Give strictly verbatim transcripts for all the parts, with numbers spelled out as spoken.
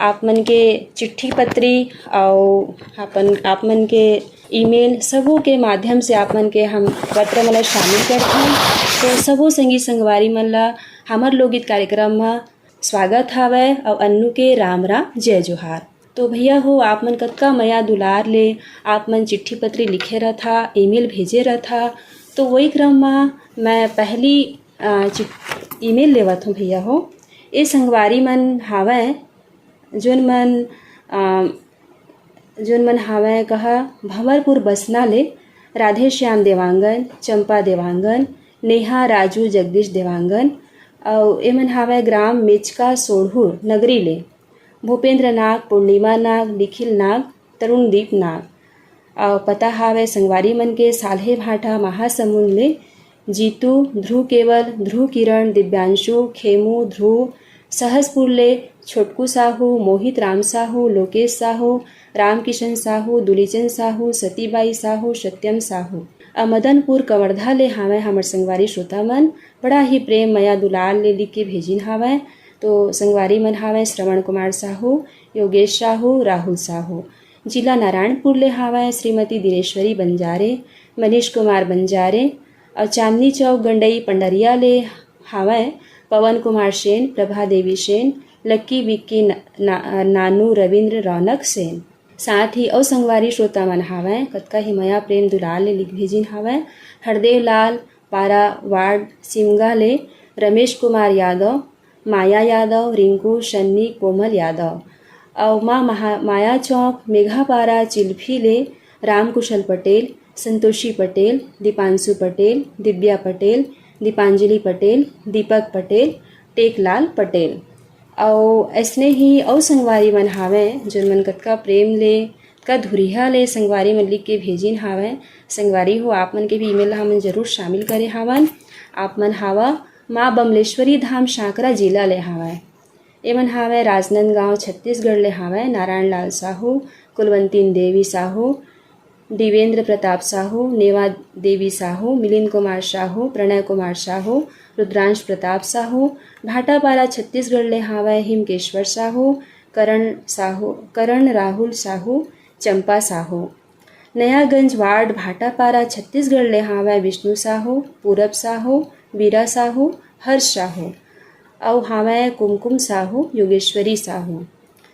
आप मन के चिट्ठी पत्री अउ अपन, आप मन के ईमेल, सबो के माध्यम से आप मन के हम पत्र मन ल शामिल करथन। तो सबो संगी संगवारी मन ल हमर लोकगीत कार्यक्रम म स्वागत हावय अउ अन्नू के राम राम जय जोहार। तो भैया हो, आप मन कतका मया दुलार ले आप मन चिट्ठी पत्री लिखे रथा, ईमेल भेजे रथा, तो वही क्रम म मैं पहली, अ, चिट-, ईमेल लेवत हूँ भैया हो। ए संगवारी मन हावय, जोन मन, अ, जोन मन हावय कहा भंवरपुर बसना ले राधेश्याम देवांगन, चंपा देवांगन, नेहा, राजू, जगदीश देवांगन, अउ एमन हावय ग्राम मेचका सोढ़ुर नगरी ले भूपेंद्र नाग, पूर्णिमा नाग, निखिल नाग, तरुणदीप नाग। अउ पता हावय संगवारी मन के साल्हे भाटा महासमुंद ले जीतू, ध्रुव केवल, ध्रुव किरण, दिव्यांशु, खेमू, ध्रुव, सहसपुर ले छोटकू साहू, मोहित राम साहू, लोकेश साहू, रामकिशन साहू, दुलीचंद साहू, सतीबाई साहू, सत्यम साहू। अउ मदनपुर कवर्धा ले हावय हमर संगवारी श्रोता मन। बड़ा ही प्रेम, मया, दुलार ले लिख के भेजिन हावय। तो संगवारी मन हावय श्रवण कुमार साहू, योगेश साहू, राहुल साहू। जिला नारायणपुर ले हावय श्रीमती दिनेश्वरी बंजारे, मनीष कुमार बंजारे, अउ चांदनी चौक गंडई पंडरिया ले हावय पवन कुमार सेन, प्रभा देवी सेन, लक्की विक्की न-, ना-, नानू रविंद्र रौनक सेन। साथ ही अउ संगवारी श्रोता मन हावय, कतका ही मया प्रेम दुलार ले लिख भेजिन हावय। हरदेव लाल पारा वार्ड सिमगा ले रमेश कुमार यादव, माया यादव, रिंकू, शन्नी, कोमल यादव। अउ माँ महा-, माया चौक मेघापारा चिल्फी ले रामकुशल पटेल, संतोषी पटेल, दीपांशु पटेल, दिव्या पटेल, दीपांजलि पटेल, दीपक पटेल, टेकलाल पटेल। अउ अइसने ही अउ संगवारी मन हावय, जोन मन कतका प्रेम ले, कतका धुरिहा ले संगवारी मन लिख के भेजिन हावय। संगवारी हो, आप मन के भी ईमेल ला हमन जरूर शामिल करे हावन। आप मन हावा माँ बमलेश्वरी धाम, सांकरा जिला ले हावय। एमन हावय राजनांदगांव, छत्तीसगढ़ ले हावय नारायण लाल साहू, कुलवंतीन देवी साहू, देवेंद्र प्रताप साहू, नेवा देवी साहू, मिलिंद कुमार साहू, प्रणय कुमार साहू, रुद्रांश प्रताप साहू। भाटापारा छत्तीसगढ़ ले हावय हिमकेश्वर साहू, करण साहू, करण राहुल साहू, चंपा साहू। नयागंज वार्ड भाटापारा छत्तीसगढ़ ले हावय विष्णु साहू, पूरब साहू, बीरा साहू, हर्ष साहू, अउ हावय कुमकुम साहू, योगेश्वरी साहू।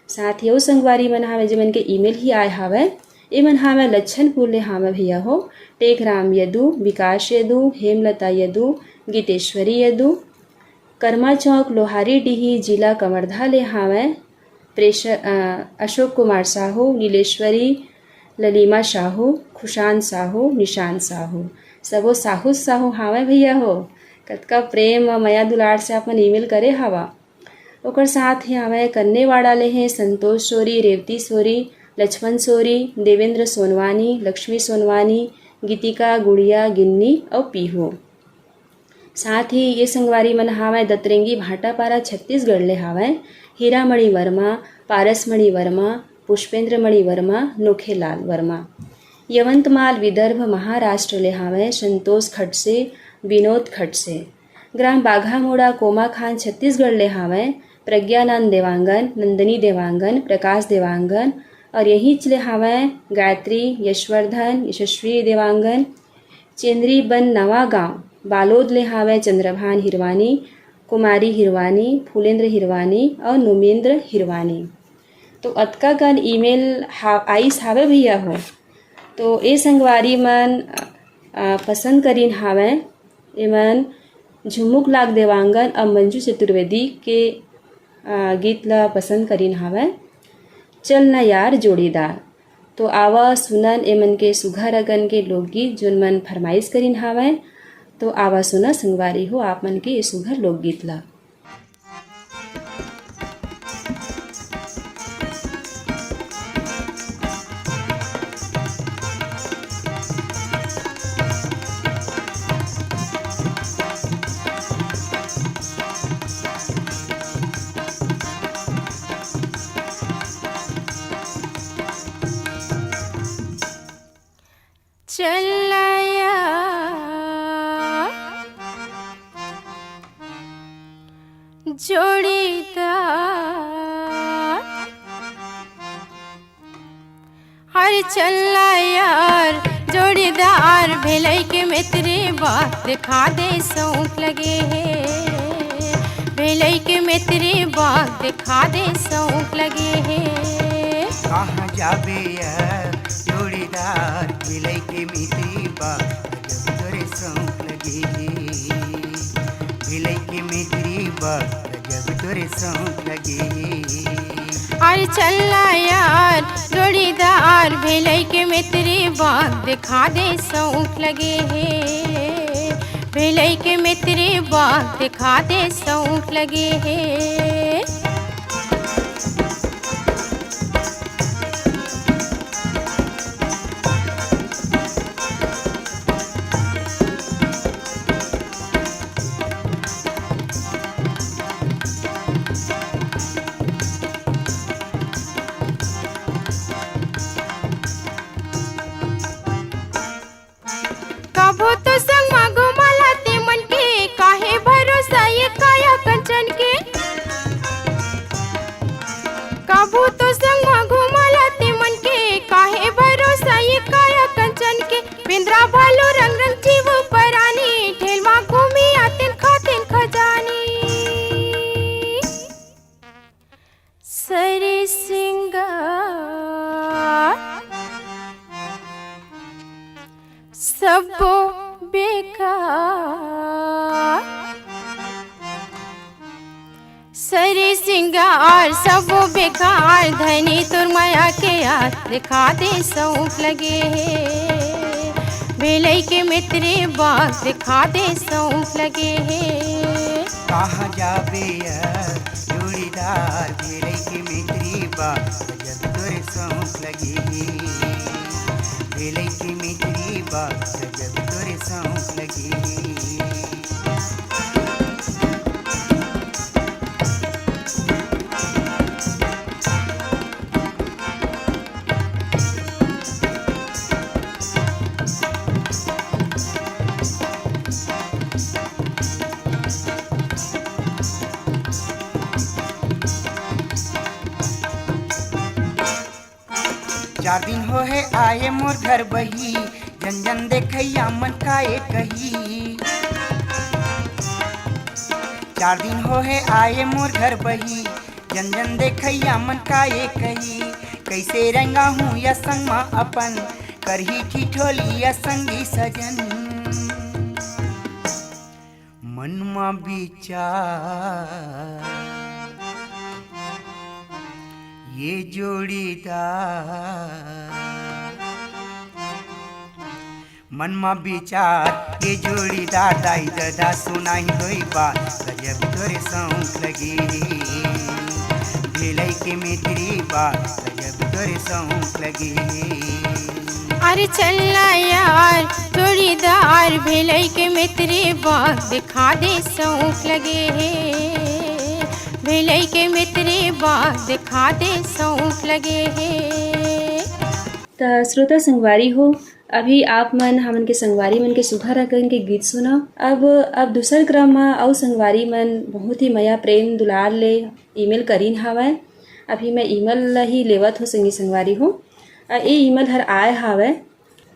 साथ ही अउ संगवारी मन हावय, जेमन के ईमेल ही आय हावय। एमन हावय लच्छनपुर ले हावय भैया हो, टेकराम यदु, विकास यदु, हेमलता यदु, गीतेश्वरी यदु, करमा चौक, लोहारी डीही, जिला कवर्धा ले हावय प्रेश-, अ, अशोक कुमार साहू, नीलेश्वरी, ललिमा साहू, खुशांत साहू, निशांत साहू। सबो साहू साहू हावय भैया हो। कतका प्रेम अउ मया दुलार से अपन ईमेल करे हावा। ओकर साथ ही हावय कन्नेवाड़ा ले हे संतोष सोरी, रेवती सोरी, लक्ष्मण सोरी, देवेंद्र सोनवानी, लक्ष्मी सोनवानी, गीतिका, गुड़िया, गिन्नी अउ पीहू। साथ ही ये संगवारी मन हावय दतरेंगी भाटापारा छत्तीसगढ़ ले हावय हीरामणि वर्मा, पारसमणि वर्मा, पुष्पेंद्रमणि वर्मा, नोखेलाल वर्मा। यवंतमाल विदर्भ महाराष्ट्र ले हावय संतोष खडसे, विनोद खडसे। ग्राम बाघामुड़ा कोमाखान छत्तीसगढ़ ले हावय प्रज्ञानंद देवांगन, नंदिनी देवांगन, प्रकाश देवांगन अउ यहींच ले हावय गायत्री, यशवर्धन, यशस्वी देवांगन। चेंद्रीबन नवागांव बालोद ले हावय चंद्रभान हिरवानी, कुमारी हिरवानी, फूलेंद्र हिरवानी अउ नोमेंद्र हिरवानी। तो अतका कन ईमेल हा-, आइस हावय भैया हो। तो ए संगवारी मन, अ, पसंद करिन हावय। एमन झुमुक लाग देवांगन अउ मंजू चतुर्वेदी के, अ, गीत ला पसंद करिन हावय, चल न यार जोड़ीदार। तो आवा सुनन एमन के सुघर अकन के लोकगीत, जोन मन फरमाइश करिन हावय। तो आवा सुना संगवारी हो, आप मन के ये सुघर लोकगीत ला। चलया जोड़ीदार। चल ना यार जोड़ीदार, भेलई के मितरी बात दिखा दे शौक लगे हे। भेलई के मितरी बात दिखा दे शौक लगे हे। कहाँ जाबे यार जोड़ीदार, भेलई के मितरी बात गजब तोरे शौक लगे हे। भेलई के मितरी बात गजब तोरे शौक लगे हे। अरे चल ना यार जोड़ीदार, भेलई के मितरी बात दिखा दे शौक लगे हे। भेलई के मितरी बात दिखा दे शौक लगे हे। कभू तो संग म घुमाला ते मन के, काहे भरोसा ये काया कंचन के। कभू तो संग म घुमाला ते मन के, काहे भरोसा ये काया कंचन के। बेंदरा भालू रंग रंग जीव परानी, ठेल म घूमी आतेन खातेन खजानी। सरी सिंगार सब्बो बेकार। सरी सिंगार सब्बो बेकार, धनी तोर मया के यार दिखा दे शौक लगे हे। भेलई के मितरी बात दिखा दे शौक लगे हे। कहाँ जाबे यार जोड़ीदार, भेलई के मितरी बात गजब तोरे शौक लगे हे। भेलई के मितरी बात गजब तोरे शौक लगे हे। चार दिन हो हे आए मोर घर बही, जन जन देखैया मन काए कही। चार दिन हो हे आए मोर घर बही, जन जन देखैया मन काए कही। कैसे रंगा हूँ या संग मा अपन, करही ठिठोली या संगी सजन। मन मा विचार ये जोड़ीदार, मन मा विचार ये जोड़ीदार, दाई ददा सुनाही दोई बात, गजब तोरे शौक लगे हे। भेलई के मितरी बात, गजब तोरे शौक लगे हे। अरे चल ना यार जोड़ीदार, भेलई के मितरी बात दिखा दे शौक लगे हे। भेलई के मितरी बात दिखा दे शौक लगे हे। त श्रोता संगवारी हो, अभी आप मन हमन के संगवारी मन के सुघर अकन के गीत सुना। अब, अब दूसर क्रम म अउ संगवारी मन बहुत ही मया प्रेम दुलार ले ईमेल करीन हावय। अभी मैं ईमेल ल ही लेवत हो संगी संगवारी हो। अ, ए ईमेल हर आय हावय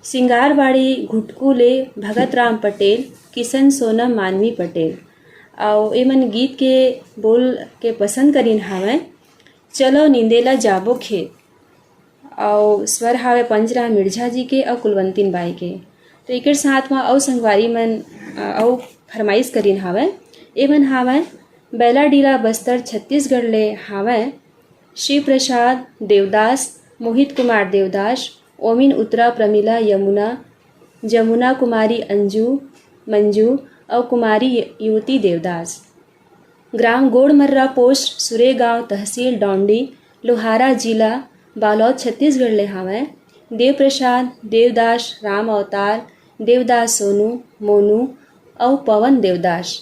सिंगारबाड़ी घुटकू ले भगत राम पटेल, किशन सोनम, मानवी पटेल। अउ एमन गीत के बोल के पसंद करीन हावय, चलो नींदे ला जाबो खेत। अउ स्वर हावय पंचराम मिर्झा जी के अउ कुलवंतिन बाई के। तो एकर साथ म अउ संगवारी मन, अ, अउ फरमाइश करीन हावय। एमन हावय बैलाडीला बस्तर छत्तीसगढ़ ले हावय शिव प्रसाद देवदास, मोहित कुमार देवदास, ओमिन उत्तरा प्रमिला यमुना, जमुना कुमारी अंजू, मंजू अउ कुमारी युवती देवदास। ग्राम गोड़मर्रा, पोस्ट सुरेगांव, तहसील डौंडी, लोहारा, जिला बालोद, छत्तीसगढ़ ले हावय देव प्रसाद देवदास, राम अवतार देवदास, सोनू, मोनू अउ पवन देवदास।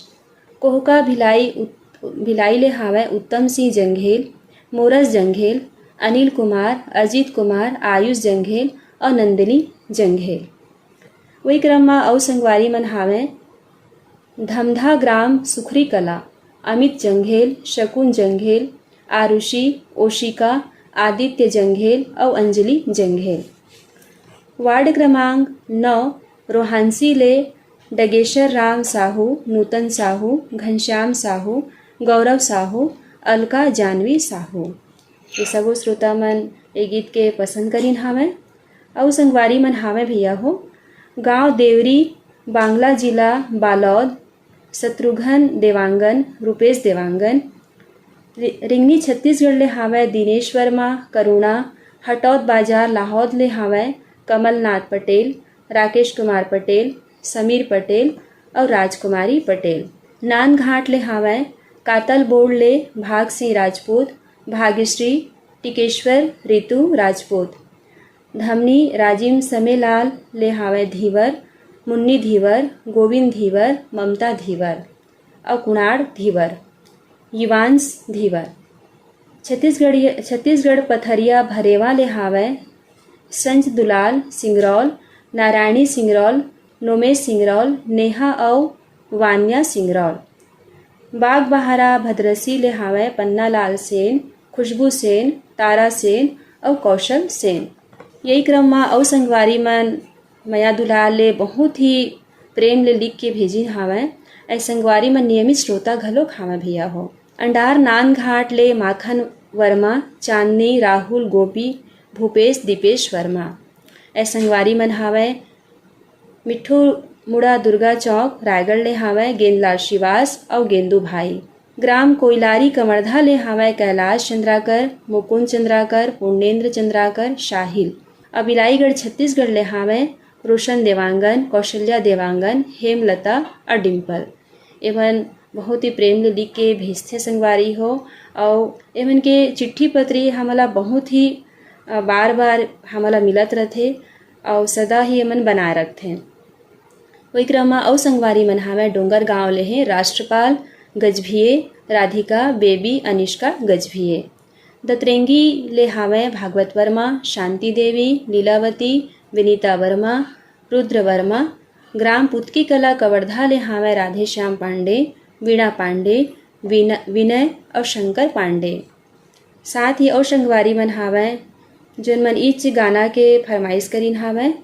कोहका भिलाई उत-, भिलाई ले हावय उत्तम सिंह जंघेल, मोरस जंघेल, अनिल कुमार, अजीत कुमार, आयुष जंघेल अउ नंदिनी जंघेल। वही क्रम म अउ संगवारी मन हावय धमधा ग्राम सुखरी कला, अमित जंघेल, शकुन जंघेल, आरुषि, ओशिका, आदित्य जंघेल अउ अंजलि जंघेल। वार्ड क्रमांक नौ रोहांसी ले डगेश्वर राम साहू, नूतन साहू, घनश्याम साहू, गौरव साहू, अलका जानवी साहू। ये सबो श्रोता मन ये गीत के पसंद करिन हावय। अउ संगवारी मन हावय भैया हो, गांव देवरी, बांगला जिला बालोद, शत्रुघ्न देवांगन, रूपेश देवांगन। रि-, रिंगनी छत्तीसगढ़ ले हावय दिनेश वर्मा, करुणा, हटौद बाजार लाहौद ले हावय कमलनाथ पटेल, राकेश कुमार पटेल, समीर पटेल अउ राजकुमारी पटेल। नानघाट ले हावय कातल बोर्ड ले भाग सिंह राजपूत, भाग्यश्री, टिकेश्वर, रितु राजपूत। धमनी राजिम समेलाल ले हावय धीवर, मुन्नी धीवर, गोविंद धीवर, ममता धीवर अउ कुणाड़ धीवर, युवांश धीवर। छत्तीसगढ़, छत्तीसगढ़ पथरिया भरेवा ले हावय संज दुलाल सिंगरौल, नारायणी सिंगरौल, नोमेश सिंगरौल, नेहा अउ वान्या सिंगरौल। बागबहारा भद्रसी ले हावय पन्नालाल सेन, खुशबू सेन, तारा सेन अउ कौशल सेन। यही क्रम म अउ संगवारी मन मया दुलार ले बहुत ही प्रेम ले लिख के भेजिन हावय। ऐ संगवारी मन नियमित श्रोता घलोक हावय भैया हो। अंडार नानघाट ले माखन वर्मा, चांदनी, राहुल, गोपी, भूपेश, दीपेश वर्मा। ऐ संगवारी मन हावय मिट्ठू मुड़ा दुर्गा चौक रायगढ़ ले हावय गेंदलाल श्रीवास अउ गेंदू भाई। ग्राम कोइलारी कवर्धा ले हावय कैलाश चंद्राकर, मुकुंद चंद्राकर, पूर्णेंद्र चंद्राकर, शाहिल। अउ बिलाईगढ़ छत्तीसगढ़ ले हावय रोशन देवांगन, कौशल्या देवांगन, हेमलता अउ डिम्पल। एमन बहुत ही प्रेम ले लिख के भेजथे संगवारी हो। अउ एमन के चिट्ठी पत्री हमला बहुत ही, अ, बार बार हमला मिलत रथे अउ सदा ही एमन बनाए रखथे। वही क्रम म अउ संगवारी मन हावय डोंगरगांव ले हे राष्ट्रपाल गजभिये, राधिका, बेबी, अनिष्का गजभिये। दतरेंगी ले हावय भागवत वर्मा, शांति देवी, लीलावती, विनीता वर्मा, रुद्र वर्मा। ग्राम पुतकी कला कवर्धा ले हावय राधेश्याम पांडे, वीणा पांडे, विन-, विनय अउ शंकर पांडे। साथ ही अउ संगवारी मन हावय, जोन मन इच गाना के फरमाइश करिन हावय।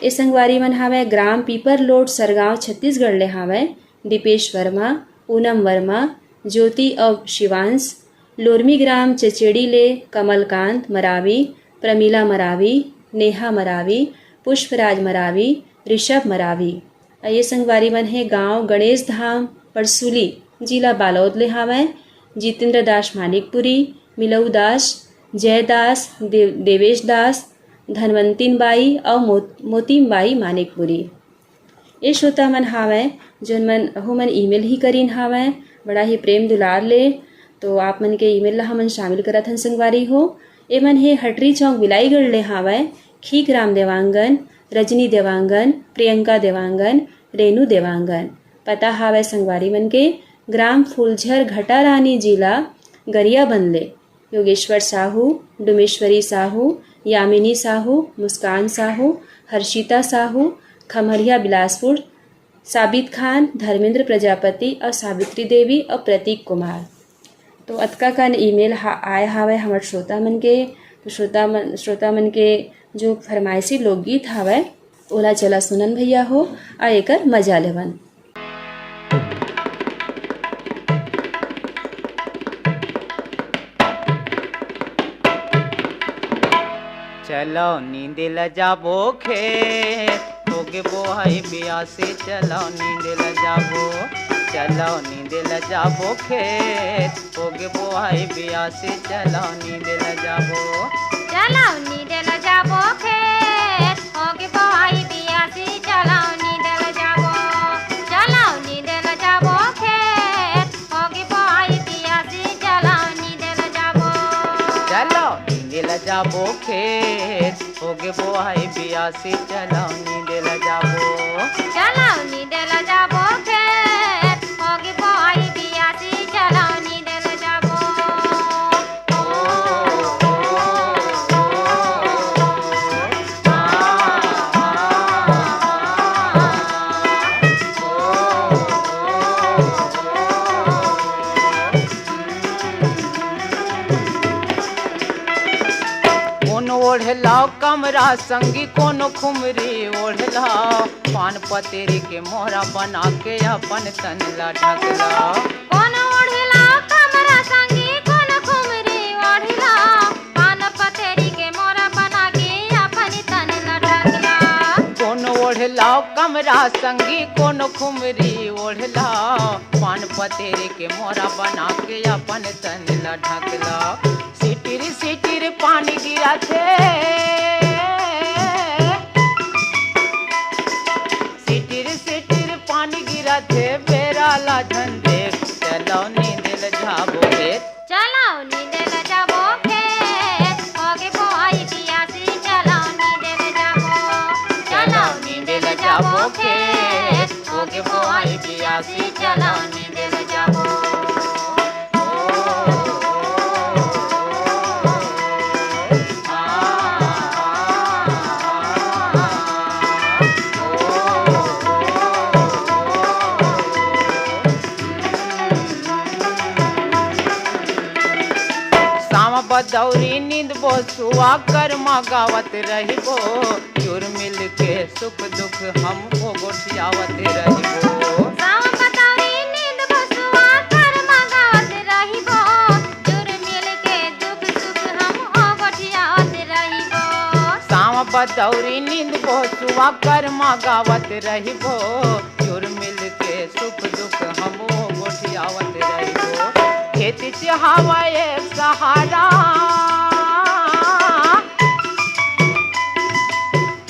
ए संगवारी मन हावय, ग्राम पीपर लोड सरगांव छत्तीसगढ़ ले हावय दीपेश वर्मा, पूनम वर्मा, ज्योति अउ शिवांश, लोरमी ग्राम चचेड़ी ले कमलकांत मरावी, प्रमिला मरावी, नेहा मरावी, पुष्पराज मरावी, ऋषभ मरावी। अउ ये संगवारी मन हे गांव गणेश धाम परसुली, जिला बालोद ले हावय। जितेंद्र दास मानिकपुरी, मिलऊ दास, जय दास, देव-, देवेश दास, धनवंतिन बाई अउ मो-, मोतिम बाई मानिकपुरी। ये श्रोता मन हावय, जोन मन, ओहू मन ईमेल ही करिन हावय, बड़ा ही प्रेम दुलार ले। तो आप मन के ईमेल ला हमन शामिल करत हन संगवारी हो। एमन हे हटरी चौक बिलाईगढ़ ले हावय, खीक राम देवांगन, रजनी देवांगन, प्रियंका देवांगन, रेनू देवांगन। पता हावय संगवारी मन के ग्राम फूलझर घटारानी जिला गरियाबंद ले। योगेश्वर साहू, डुमेश्वरी साहू, यामिनी साहू, मुस्कान साहू, हर्षिता साहू, खमरिया बिलासपुर, साबित खान, धर्मेंद्र प्रजापति अउ सावित्री देवी अउ प्रतीक कुमार। तो अतका कन ईमेल हा-, आए हावय हमर श्रोता मन के। तो श्रोता मन, श्रोता मन के जो फरमाइशी लोकगीत हावय, ओला चला सुनन भैया हो, अउ एकर मजा लेवन। चलो नींदे ल जाबो खेत, होगे बोहाई बियासी। चलो नींदे ल जाबो, चलो नींदे ल जाबो खेत, होगे बोहाई बियासी। चलो नींदे ल जाबो, चलो नींदे ल जाबो खेत, होगे बोहाई बियासी। चलो नींदे ल जाबो, चलो नींदे ल जाबो खेत, होगे बोहाई बियासी। चलो नींदे ल जाबो, चलो नींदे ल जाबो खेत, होगे बोहाई बियासी। चलो नींदे ल जाबो, चलो नींदे ल जाबो खेत, होगे बोहाई बियासी। चलो नींदे ल जाबो। कोनो ओढ़ला कमरा संगी कोनो खुमरी ओढ़ला, पान पतेरी के मोरा बना के अपन तन ला ढकला। कोनो ओढ़ला कमरा संगी कोनो खुमरी ओढ़ला, पान पतेरी के मोरा बना के अपन तन ला ढकला। कोनो ओढ़ला कमरा संगी कोनो खुमरी ओढ़ला, पान पतेरी के मोरा बना के अपन तन ला ढकला। सिटिर सिटिर पानी गिरथे, सिटिर सिटिर पानी गिरथे, बेरा ला झन देख, चलो नींदे ल जाबो खेत। चलो नींदे ल जाबो खेत, होगे बोआई बियासी, चलो नींदे ल जाबो। चलो नींदे ल जाबो खेत, होगे बोआई बियासी, चलो नींदे ल जाबो। सामा बदौरी नींदबो, सुआ करमा गावत रहिबो, जुर मिल के सुख दुख हम ओ गोठियावत रहिबो। सामा बदौरी नींदबो, सुआ करमा गावत रहिबो, जुर मिल के दुख सुख हम ओ गोठियावत रहिबो। सामा बदौरी नींदबो, सुआ करमा गावत रहिबो, जुर मिल के सुख दुख हम ओ गोठियावत रहिबो। खेत से हवा एक सहारा,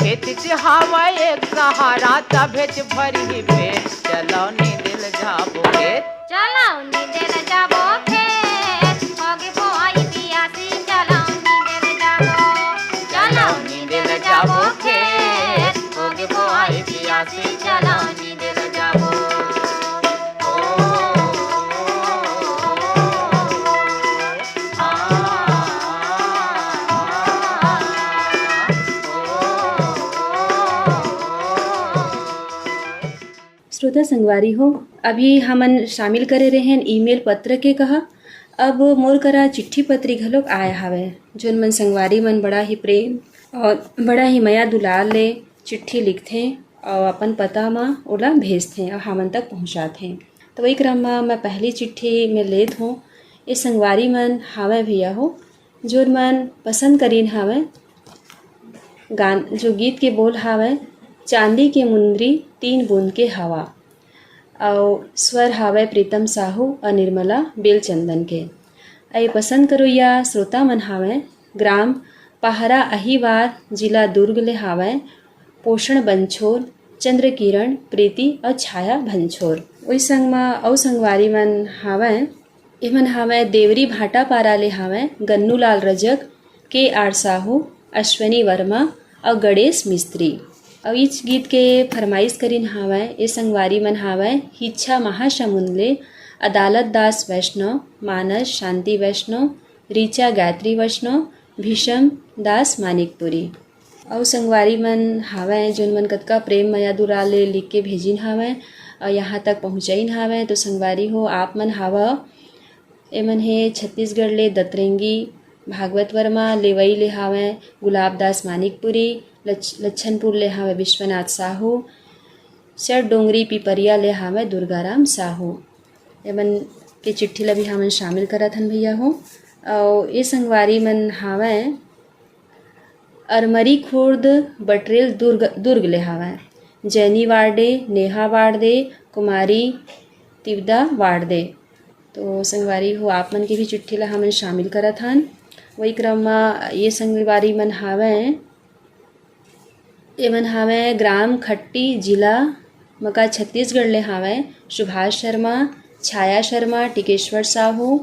खेत से हवा एक सहारा, तभेच भरी पेट, चलो नींदे ल जाबो खेत। चलो नींदे ल जाबो खेत, होगे बोआई बियासी, चलो नींदे ल जाबो। चलो नींदे ल जाबो खेत, होगे बोआई बियासी, चलो नींदे ल जाबो। श्रोता संगवारी हो, अभी हमन शामिल करे रहेन ईमेल पत्र के कहा। अब मोर करा चिट्ठी पत्री घलोक आय हावय, जोन मन संगवारी मन बड़ा ही प्रेम और बड़ा ही मया दुलार ले चिट्ठी लिखथे और अपन पता म ओला भेजथे और हमन तक पहुँचाथे। तो वही क्रम म मैं पहली चिट्ठी में लेत हूँ। ये संगवारी मन हावय भैया हो, जोन मन पसंद करीन हावय गान, जो गीत के बोल हावय, चांदी के मुंदरी तीन बूंद के हवा, अउ स्वर हावय प्रीतम साहू अउ निर्मला बेलचंदन के। अउ ये पसंद करोइया श्रोता मन हावय ग्राम पहरा अहिवार, जिला दुर्ग ले हावय पोषण बंछोर, चंद्रकिरण, प्रीति अउ छाया भंछोर। ओई संग म अउ संगवारी मन हावय, एमन हावय देवरी भाटापारा ले हावय गन्नूलाल रजक, के आर साहू, अश्विनी वर्मा अउ गणेश मिस्त्री। अउ इच गीत के फरमाइश करिन हावय ए संगवारी मन हावय हिच्छा महासमुंद ले अदालत दास वैष्णव, मानस शांति वैष्णव, ऋचा गायत्री वैष्णव, भीषम दास मानिकपुरी। अउ संगवारी मन हावय, जोन मन कतका प्रेम मया दुलार ले लिख के भेजिन हावय अउ यहाँ तक पहुँचाइन हावय। तो संगवारी हो, आप मन हावव, एमन हे छत्तीसगढ़ ले दतरेंगी भागवत वर्मा, लेवई ले हावय गुलाब दास मानिकपुरी, लच-, लच्छनपुर ले हावय विश्वनाथ साहू, सर डोंगरी पिपरिया ले हावय दुर्गाराम साहू। एमन के चिट्ठी ल भी हमन शामिल करत हन भैया हो। अउ ए संगवारी मन हावय अरमरी खुर्द बटरेल दुर्ग, दुर्ग ले हावय जैनी वार्डे, नेहा वार्दे, कुमारी तिवदा वार्दे। तो संगवारी हो, आप मन के भी चिट्ठी ला हमन शामिल करत हन। वही क्रम म ये संगवारी मन हावय, एमन हावय ग्राम खट्टी, जिला मका, छत्तीसगढ़ ले हावय सुभाष शर्मा, छाया शर्मा, टिकेश्वर साहू,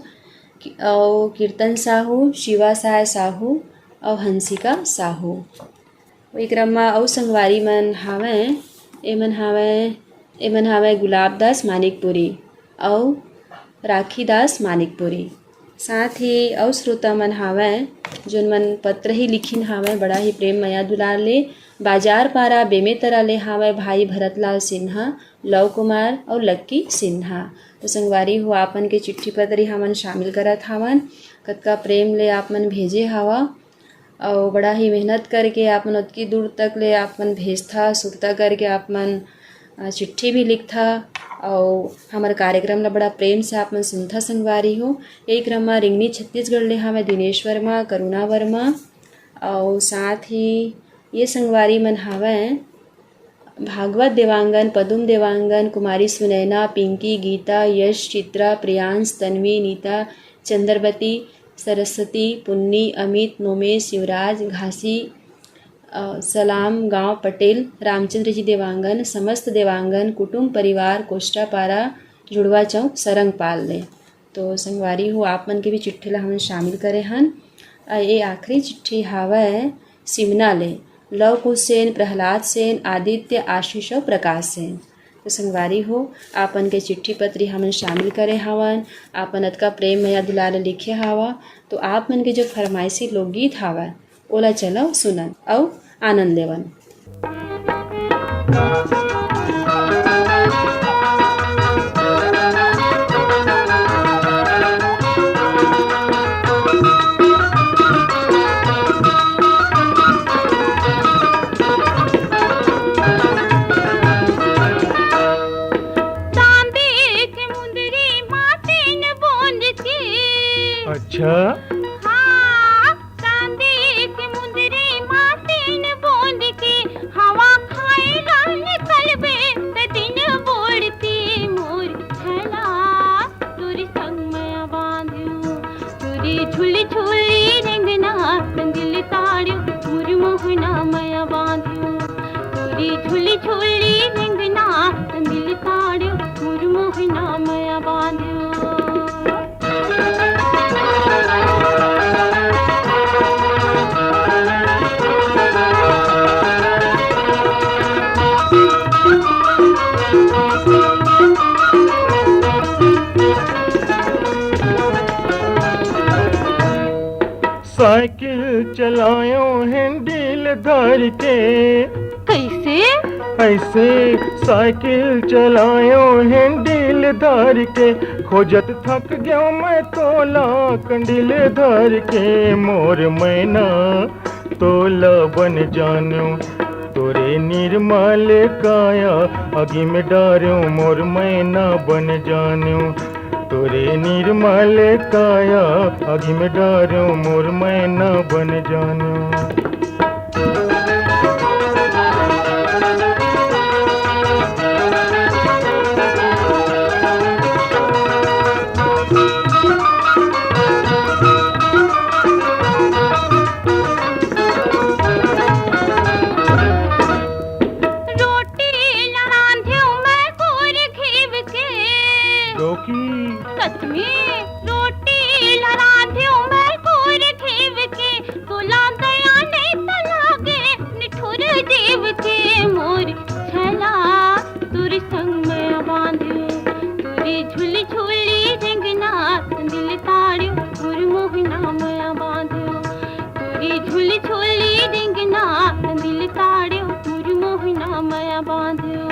कि-, अउ कीर्तन साहू, शिवा साय साहू अउ हंसिका साहू। वही क्रम म अउ संगवारी मन हावय, एमन हावय, एमन हावय गुलाब दास मानिकपुरी अउ राखी दास मानिकपुरी। साथ ही अउ श्रोता मन हावय, जोन मन पत्र ही लिखिन हावय, बड़ा ही प्रेम मया दुलार ले। बाजार पारा बेमेतरा ले हावय भाई भरतलाल सिन्हा, लव कुमार अउ लक्की सिन्हा। तो संगवारी हो, आप मन के चिट्ठी पत्री हमन शामिल करत हावन। कतका प्रेम ले आप मन भेजे हावा। अउ बड़ा ही मेहनत करके आप मन ओतकी दूर तक ले आप मन भेजथा, सुरता करके आप मन, अ, चिट्ठी भी लिखथा, अउ हमर कार्यक्रम ला बड़ा प्रेम से आप मन सुनथा संगवारी हो। यही क्रम म रिंगनी छत्तीसगढ़ ले हवय दिनेश वर्मा, करुणा वर्मा, अउ साथ ही ये संगवारी मन हवय भागवत देवांगन, पदुम देवांगन, कुमारी सुनैना, पिंकी, गीता, यश, चित्रा, प्रियांश, तन्वी, नीता, चंद्रवती, सरस्वती, पुन्नी, अमित, नोमेश, युवराज, घासी, अ, सलाम गांव पटेल, रामचंद्र जी देवांगन, समस्त देवांगन, कुटुंब परिवार, कोष्टापारा, जुड़वा चौक, सरंगपाल ले। तो संगवारी हो, आप मन के भी चिट्ठी ला हमन शामिल करे हन। अ, ये आखिरी चिट्ठी हावय सिमना ले, लव कुश सेन, प्रहलाद सेन, आदित्य, आशीष अउ प्रकाश सेन। तो संगवारी हो, आप मन के चिट्ठी पत्री हमन शामिल करे हावन। आप मन अतका प्रेम, मया, दुलार लिखे हावा, तो आप मन के जो फरमाइशी लोकगीत हावय, ओला चलव सुनन अउ आनंद लेवन। चांदी के मुंदरी मा तीन बूंद के। अच्छा। हाँ, चांदी के मुंदरी मा तीन बूंद के, हवा खाए ला निकलबे त दिन बोड़ती मोर छला। तोरी संग मया बांध्यो, तोरी झुली झुली रेंगना, संदिल ताड़्यो, मुर मोहना मया बांध्यो। तोरी झुली झुली रेंगना, संदिल ताड़्यो, मुर मोहना मया बांध्यो। साइकिल चलायो हैंडल धर के। कैसे? ऐसे। साइकिल चलायो हैंडल धर के, खोजत थक गयो मैं तोला कंडिल धर के। मोर मैना तोला बन जान्यो, तोरे निर्मल काया अगी में डार्यो। मोर मैना बन जान्यो, तोरे निर्मल काया अगी में डार्यो। मोर मैना बन जान्यो। रोटी ला रांधेव मैं कोर घीव के। डोकी। सच में। रोटी ला रांधेव मैं कोर घीव के, तोला दया नहीं त लागे निठुर जीव के। मोर छला तोर संग मैं बांध्यो, तोरी झुली झुली रेंगना, संदिल ताड़्यो, मोर मोहना मया बांध्यो। तोरी झुली झुली रेंगना, संदिल ताड़्यो, मोर मोहना मया बांध्यो।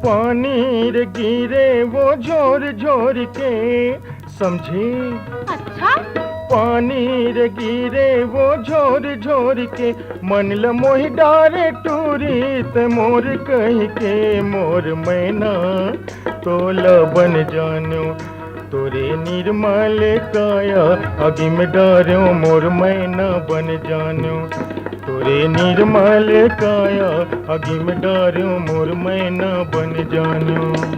पानी रे गिरे वो झोर झोर के, समझे? अच्छा। पानी रे गिरे वो झोर झोर के, मन ल मोहि डारे टूरी त मोर कहि के। मोर मैना तोला बन जान्यो, तोरे निर्मल काया अगी में डार्यो। मोर मैना बन जान्यो, तोरे निर्मल काया अगी में डार्यो। मोर मैना बन जान्यो।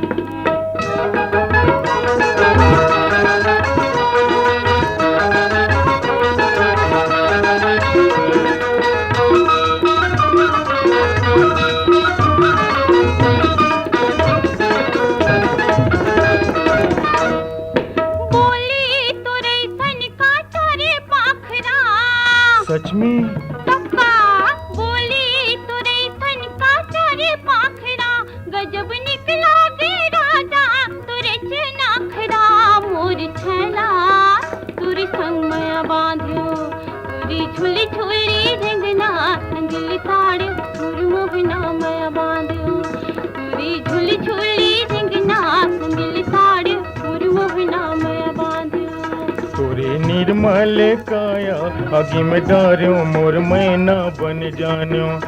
बोली तोरे सन का तोरे पाखरा। सच में? तब का? बोली तोरे सन का तोरे पाखरा। गजब निकला गे राजा तोरे नखरा। मोर छला तोर संग निर्मल काया आगी में डार्यो, मोर मैना बन जान्यो।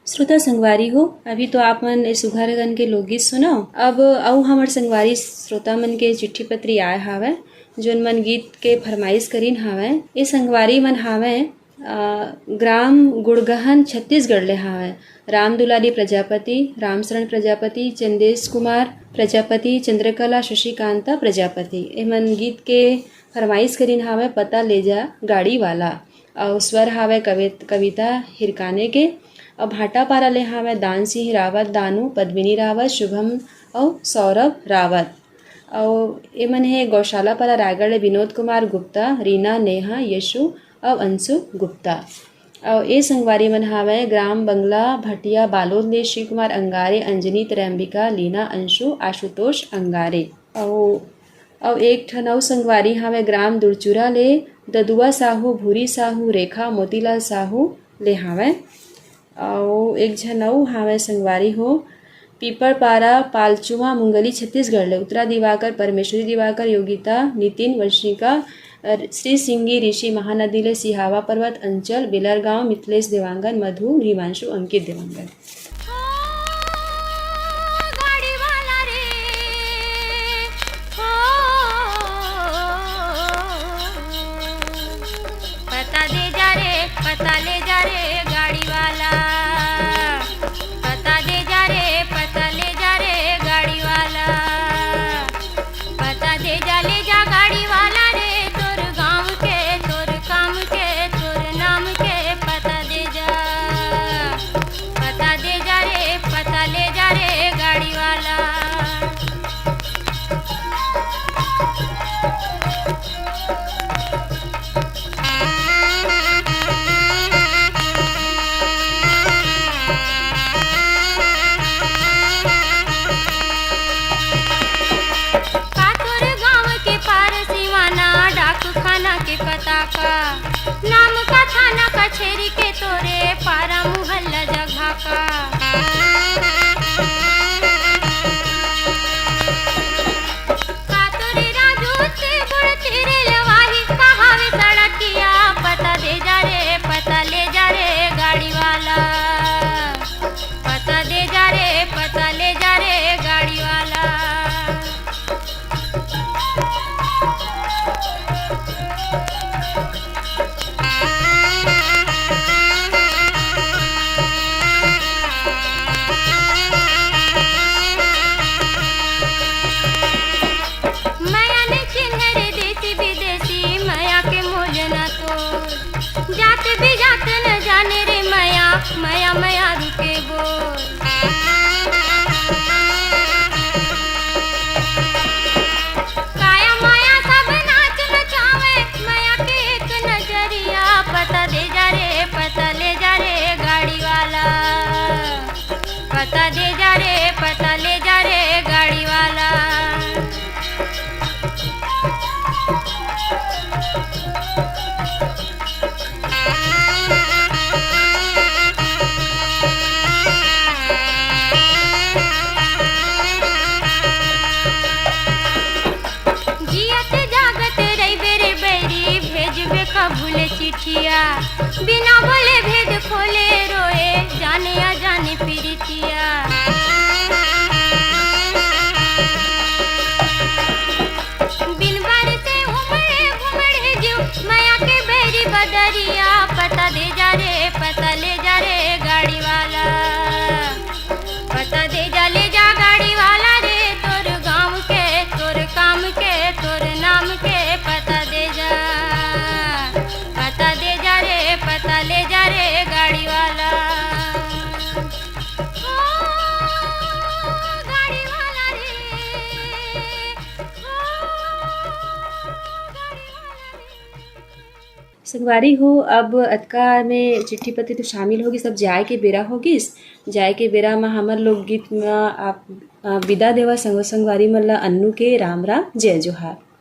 श्रोता संगवारी हो, अभी तो आप मन ए सुघर गन के लोकगीत सुनो। अब अउ हमर संगवारी श्रोता मन के चिट्ठी पत्री आए हावय, जोन मन गीत के फरमाइश करिन हावय। ए संगवारी मन हावय, अ, ग्राम गुड़गहन, छत्तीसगढ़ ले हावय। राम दुलारी प्रजापति, रामशरण प्रजापति, चंदेश कुमार प्रजापति, चंद्रकला शशिकांता प्रजापति। एमन गीत के फरमाइश करिन हावय पता ले जा गाड़ी वाला। अउ स्वर हावय कवित-, कविता हिरकाने के। अउ भाटापारा ले हावय दान सिंह रावत, दानू, पद्मिनी रावत, शुभम अउ सौरभ रावत। अउ एमन हे गौशाला पारा रायगढ़ ले विनोद कुमार गुप्ता, रीना, नेहा, यशु अउ अंशु गुप्ता। अउ ए संगवारी मन हावय ग्राम बंगला भटिया बालोद ले शिव कुमार अंगारे, अंजनी, त्रयंबिका, लीना, अंशु, आशुतोष अंगारे। अउ, अउ एक ठन अउ संगवारी हावय ग्राम दुरचुरा ले ददुआ साहू, भूरी साहू, रेखा, मोतीलाल साहू ले हावय। अउ एक झन अउ हावय संगवारी हो, पीपरपारा, पालचुआ, मुंगली, छत्तीसगढ़ ले उत्तरा दिवाकर, परमेश्वरी दिवाकर, योगिता, नितिन, वंशिका, अ, श्री सिंगी, ऋषि, महानदी ले सिहावा पर्वत, अंचल, बेलरगांव, मिथलेश, देवांगन, मधु, हिमांशु, अंकित, देवांगन। ओ गाड़ी वाला रे, ओ पता दे जा रे, पता ले जा रे गाड़ी वाला। पता दे जा रे, पता ले जा रे गाड़ी वाला। पता दे जा, ले जा गाड़ी वाला रे, तोर गांव के, तोर काम के, तोर नाम के पता दे जा। पता दे जा रे, पता ले जा रे गाड़ी वाला। का तोर गांव के पार सिवाना डाकखाना के पता का? नाम का थाना कचेरी के तोरे पारा मुहल्ला जगह का? का तोरे राजू से गुड़ तेरे लवाही कहावे सड़किया? पता दे जा रे, पता ले जा रे गाड़ी वाला। पता दे जा रे, पता ले जा रे गाड़ी वाला। मया ने चिन्हे रे देसी विदेशी, मया के मोल ना तोर। जात भी जात न जाने रे मया, मया मया रुके बोल। काया माया सब नाच नचावे, मया के एक नजरिया। पता दे जा रे, पता ले जा रे गाड़ी वाला। पता दे जा रे, पता ले जा रे गाड़ी वाला। जियत जागत रहिबे रे बैरी, भेजबे कभू ले चिट्ठिया। बिना बोले भेद खोले रोए, जाने अजाने पीरितिया। बिन बार से उमड़े घुमड़े जीव, मया के बैरी बदरिया। पता दे जा रे, पता ले जा रे गाड़ी वाला। पता दे जा, ले जा गाड़ी वाला रे, तोर गांव के, तोर काम के, तोर नाम के पता दे जा। पता दे जा रे, पता ले जा रे गाड़ी वाला। ओ गाड़ी वाला रे, ओ गाड़ी वाला रे। संगवारी हो, अब अतका में चिट्ठी पत्री तो शामिल होगिस, अब जाए के बेरा होगिस। जाए के बेरा म हमर लोकगीत म आप, अ, विदा देवा संगो संगवारी मन ल अन्नू के राम राम, जय जोहार।